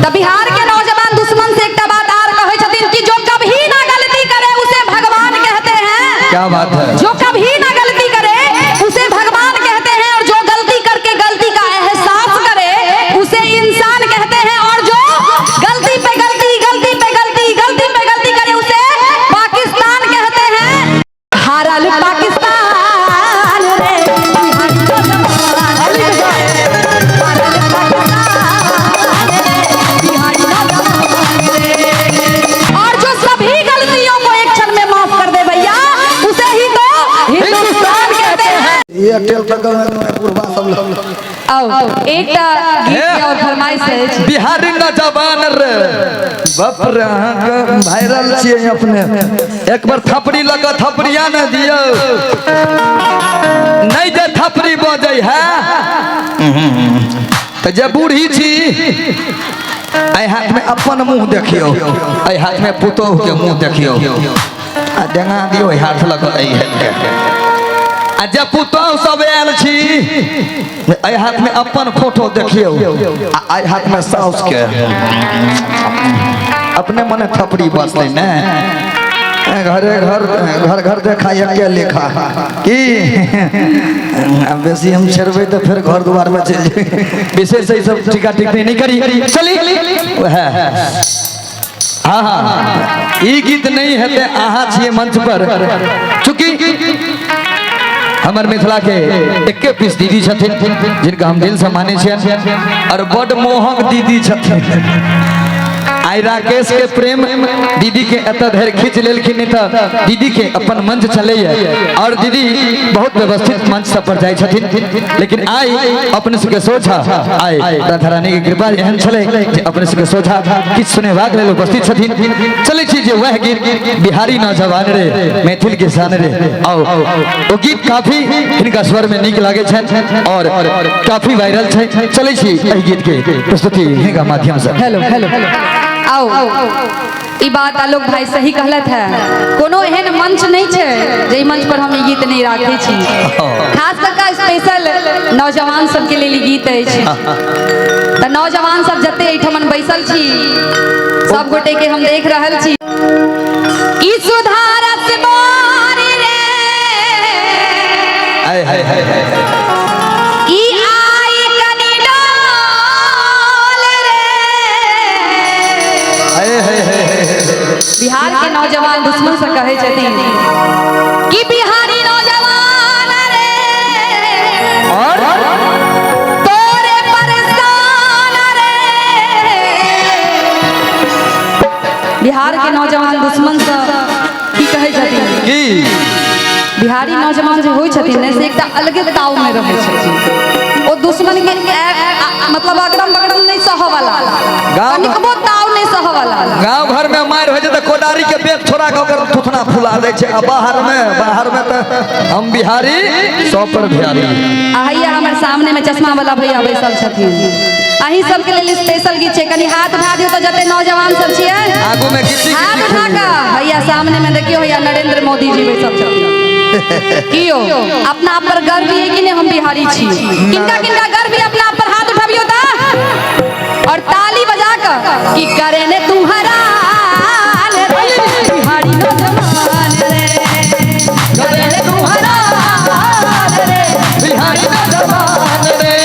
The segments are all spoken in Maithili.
तऽ बिहार के नौजवान दुश्मन से एकटा बात आर कहै छथिन कि जो कभी ना गलती करे उसे भगवान कहते हैं। क्या बात है। जो कभी ना गलती करे उसे भगवान कहते हैं, और जो गलती करके गलती का एहसास करे उसे इंसान कहते हैं, और जो गलती पे गलती, गलती पे गलती, गलती पे गलती करे उसे पाकिस्तान कहते हैं। हारल पाकिस्तान रे, हारल पाकिस्तान रे, बिहारी नौजवान रे। और जो सभी गलतियों को एक क्षण में माफ कर दे भैया, उसे ही तो हिंदुस्तान कहते हैं। एयरटेल तक बुढ़वा सब। आओ, एकटा गीत के और फरमाइश अछि। बिहारी नौजवान रे, बाप रे, अहाँके वायरल छियै अपने। एक बार थपड़ी लगा, थपड़िया न दियौ नहीं जे थपड़ी बजै है तऽ जे बूढ़ी छी, एहि हाथ में अपन मुंह देखियौ, एहि हाथ में पुतोहु के मुंह देखियौ, आ डेंगा दियौ एहि हाथ लग एहि हाथ के। आ जे पुतोहु सब आयल छी, एहि हाथ में अपन फोटो देखियौ आ एहि हाथ में साउस के। अपने मने थपड़ी बसलै ने। घरे घर, घर घर देखा एके लेखा की। आब बेसी हम छेड़बै तऽ फेर घर दुआर में चलि जेबै। विशेष ई सब टीका टिप्पणी नहीं करी। चली वएह। हाँ हाँ, ई गीत नहीं हेतै। अहाँ छियै मंच पर, चूँकि हमर मिथिला के एके पीस दीदी छथिन जिनका हम दिल से मानै छियनि और बड मोहक दीदी छथिन। आइ राकेश के प्रेम दीदी के एतऽ धरि खींच लेलखिन, नहीं तऽ दीदी के अपन मंच चलैया और दीदी बहुत व्यवस्थित मंच सब पर जाइ छथिन, लेकिन आइ अपने सबके सोझा आइ राधा रानी के कृपा एहन छलै जे अपने सबके सोझा किछु सुनेबाक लेल उपस्थित छथिन। चलै छी जे वएह गीत, बिहारी नौजवान रे, मैथिल किसान रे। आओ, ओ गीत काफी हिनका स्वर में नीक लागै छनि और काफी वायरल छै। चलै छी एहि गीत के प्रस्तुति हिनका माध्यम से। हेलो हेलो, आओ। ई बात आलोक भाई सही कहलत है। कोनो एहन मंच नहीं छै जे मंच पर हम ई गीत नहीं राखै छी। खास करके स्पेशल नौजवान सबके लेल ई गीत अछि। तऽ नौजवान सब जते एहिठमन बैसल छी, सब गोटे के हम देख रहल छी। ई सुधारस बारी रे, हाय हाय हाय हाय, ई आई कनी डोल रे। हाय हाय हाय हाय। बिहार के नौजवान दुश्मन से कहै छथिन कि बिहारी नौजवान रे, और तोरे परेशान रे। बिहार के नौजवान दुश्मन से की कहै छथिन? की? बिहारी नौजवान जे होइ छथिन ने, से एकटा अलगे ताव में रहै छथिन। ओ दुश्मन के मतलब अगड़म बगड़म नहीं सहऽ वाला, कनिकबो ताव नहीं सहऽ वाला। गांव घर में मारि होइ छै तऽ कोदारी के बेग छोड़ा के ओकर थुथना फुला दै छै, आ बाहर में तऽ हम बिहारी सौ पर बिहारी। आ हैया हमर सामने में चश्मा वाला भैया बैसल छथिन। अहीं सबके लेल स्पेशल गीत छै। कनि हाथ उठा दियौ तऽ, जते नौजवान सब छियै। आगू में गिट्टी हाथ गिट्टी उठा कऽ। हैया सामने में देखियौ, हैया नरेंद्र मोदी जी बैसल छथिन। कियो अपना आप पर गर्व ये कि नहीं, हम बिहारी छी? किनका किनका गर्व ये अपना आप पर, हाथ उठाबियो तऽ और ताली बजा कऽ कि करे ने तू हरान रे, बिहारी नौजवान रे, करे ने तू हरान रे, बिहारी नौजवान रे,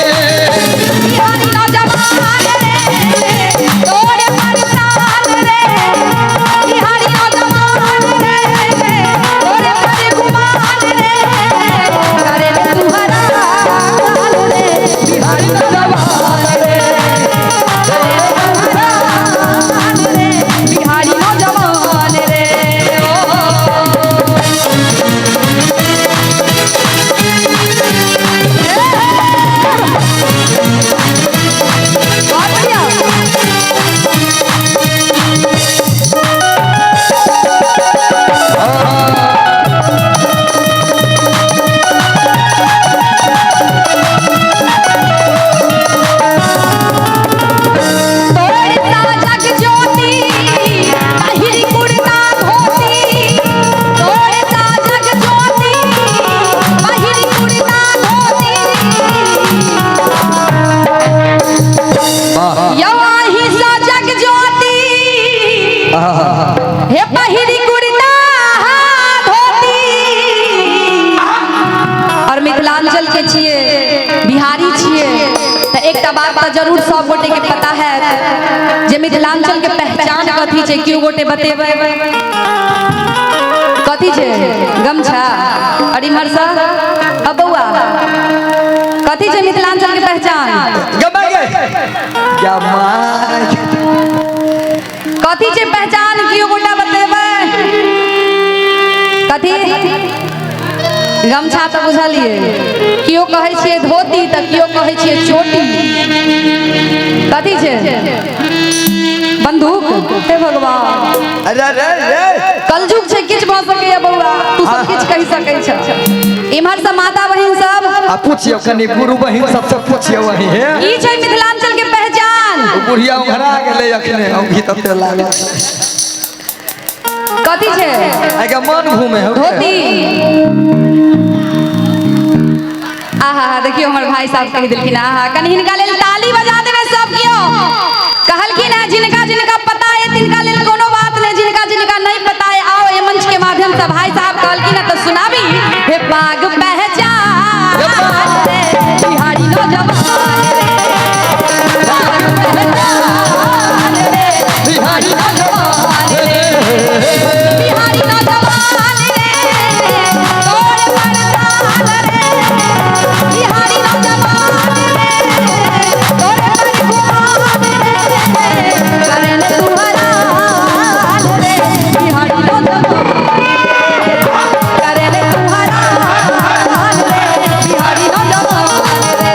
बिहारी नौजवान रे, तोरे परेशान रे, बिहारी नौजवान रे, तोरे पर गुमान रे, करे ने तू हरान रे, बिहारी नौजवान रे, करे ने तू हरान रे, एकटा बात तऽ जरूर सब गोटे के पता है जे मिथिलांचल के पहचान कथी छै। केओ गोटे बतेबै कथी छै? गमछा। और इम्हर से अब बौआ कथी छै मिथिलांचल के पहचान? कथी छै पहचान? केओ गोटा बतेबै कथी? गमछा तऽ बुझलिए, केओ कहै छियै धोती तऽ केओ कहै छियै चोटी। कथी छै? बंदूक। हे भगवान, अरे अरे अरे कलयुग छै, किछु भऽ सकैया बौआ, तू सब किछु कहि सकै छ। इम्हर से माता बहिन सब आ पूछियो कनी गुरु बहिन सबसे पूछियो वही हे ई छै मिथिलांचल के पहचान। बुढ़िया उघरा गेलै अखने औंघी तते लागल। कथी छै? आइ मन घूमे हो धोती। आहा, देखियो हमर भाई साहब कहि देलखिन। आहा, कनि हिनका लेल ताली बजा देबै सब कियो। कहलखिन है जिनका जिनका पता है तिनका लेल कोनो बात नहीं, जिनका जिनका नहीं पता है आओ ये मंच के माध्यम से भाई साहब कहलखिन है तो सुनाबी। हे पाग पहचान रे बिहारी नौजवान रे, पाग पहचान रे बिहारी नौजवान रे, बिहारी नौजवान रे तोर परदान रे, बिहारी नौजवान रे तोर पर गुमान रे, करन तुहरान रे बिहारी नौजवान रे, करन तुहरान रे बिहारी नौजवान रे।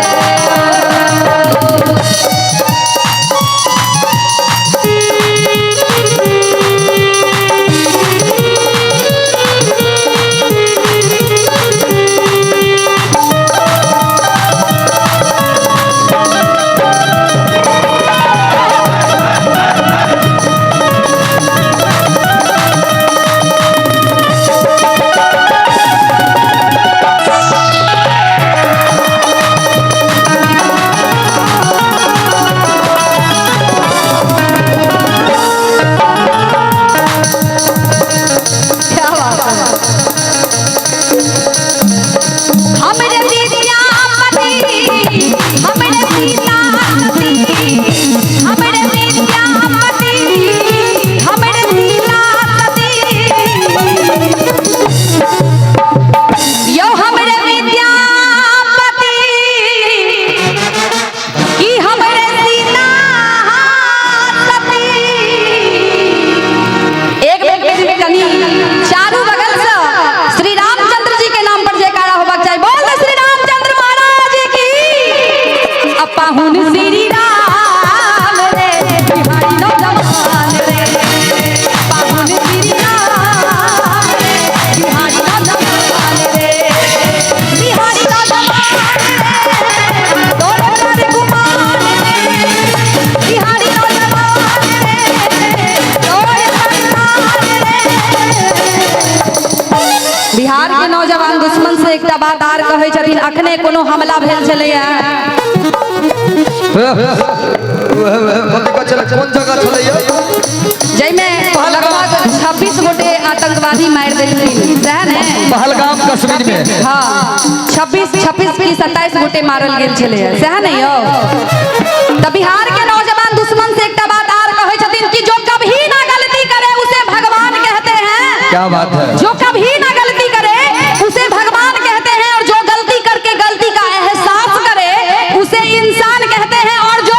क्या बात है। हमरे विद्यापति, हमरे सीतापति, हमरे विद्यापति, हमरे सीतापति, यो हमरे विद्यापति की हमरे सीतापति। एक बेर कनी चारू बगल से श्री रामचंद्र जी के नाम पर जयकारा होबाक चाही। बोल दे श्री रामचंद्र महाराज की। अपाहुन श्री राम रे बिहारी नौजवान रे, पाहुन श्री राम रे बिहारी नौजवान रे, बिहारी नौजवान रे तोर पर गुमान रे, बिहारी नौजवान रे तोर पर मान रे। बिहार के नौजवान दुश्मन से एकटा बात आर कहै छथिन, अखने कोनो हमला भेल छलैया कोन जगह छलैया जाहिमे लगभग 26 गोटे आतंकवादी मारि देलखिन, सएह ने? पहलगाम कश्मीर में। हाँ, 26 की 27 गोटे मारल गेल छलैया, सएह ने यौ? तऽ बिहार के नौजवान दुश्मन से एकटा बात आर कहै छथिन कि जो कभी ना गलती करे उसे भगवान कहते हैं। क्या बात है। जो कभी ना गलती करे उसे भगवान कहते हैं, और जो गलती करके गलती का एहसास करे उसे इंसान कहते हैं, और जो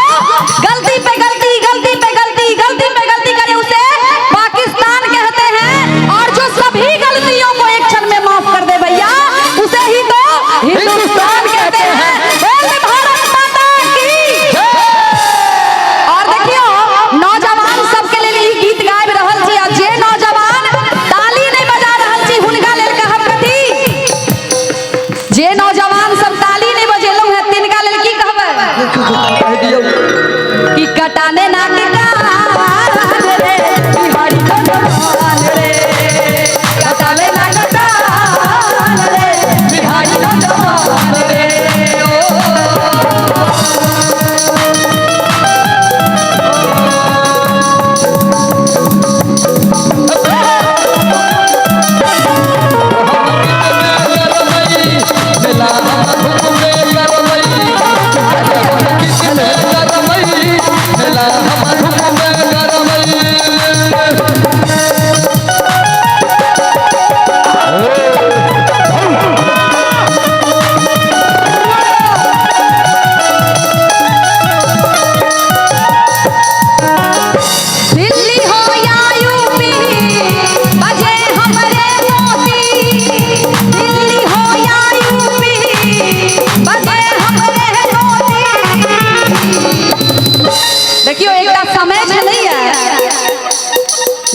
गलती पे गलती, गलती पे गलती, गलती पे गलती करे उसे पाकिस्तान कहते हैं, और जो सभी गलतियों को एक क्षण में माफ कर दे भैया उसे ही तो हिंदुस्तान कहते हैं। बोल भारत माता की। और देखियो नौजवान सबके लेल ई गीत गाबि रहल छी, आ जे नौजवान ताली नहीं बजा रहल छी हुनका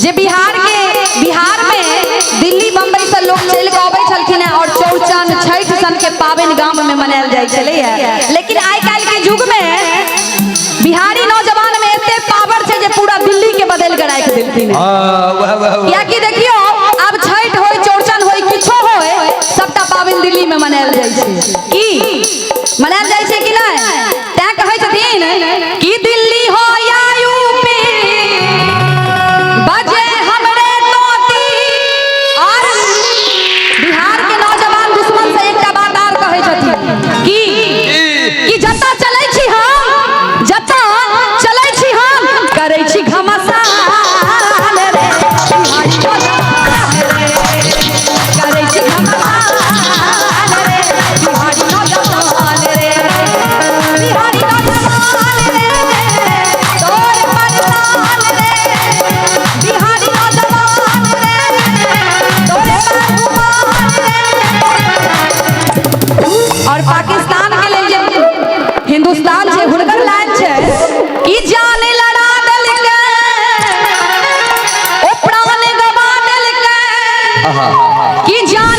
जे बिहार के बिहार में दिल्ली बम्बई से लोग चलि कऽ अबै छलखिन हेँ और चौरचन छठि सन के पाबनि गाम में मनायल जाइ छलै हे। लेकिन आइ काल्हि के युग में बिहारी नौजवान में एते पावर छै जे पूरा दिल्ली के बदलि कऽ राखि देलखिन हेँ। हाँ, वाह वाह वाह। कियाकि देखियौ आब छठि होय चौरचन होय किछो होय सबटा पाबनि दिल्ली में मनायल जाइ छै। की मनायल जाइ छै कि नहि? तैं कहै छथिन कि दिल्ली हो या यूपी बजे हमरे तोती। और बिहार के नौजवान दुश्मन से एकटा बात आर कहै छथिन कि कि जतऽ चलै छी हम, जतऽ चलै छी हम करै छी घमासान रे, बिहारी नौजवान रे, करै छी घमासान रे, बिहारी नौजवान रे, बिहारी नौजवान रे, तोर परेशान रे, बिहारी नौजवान रे, तोरे पर गुमान रे। और पाकिस्तान के लेल जे हिंदुस्तान छै हुनकर लाइन छै कि जान लड़ा देलकै ओ प्राण गवा देलकै, कि जान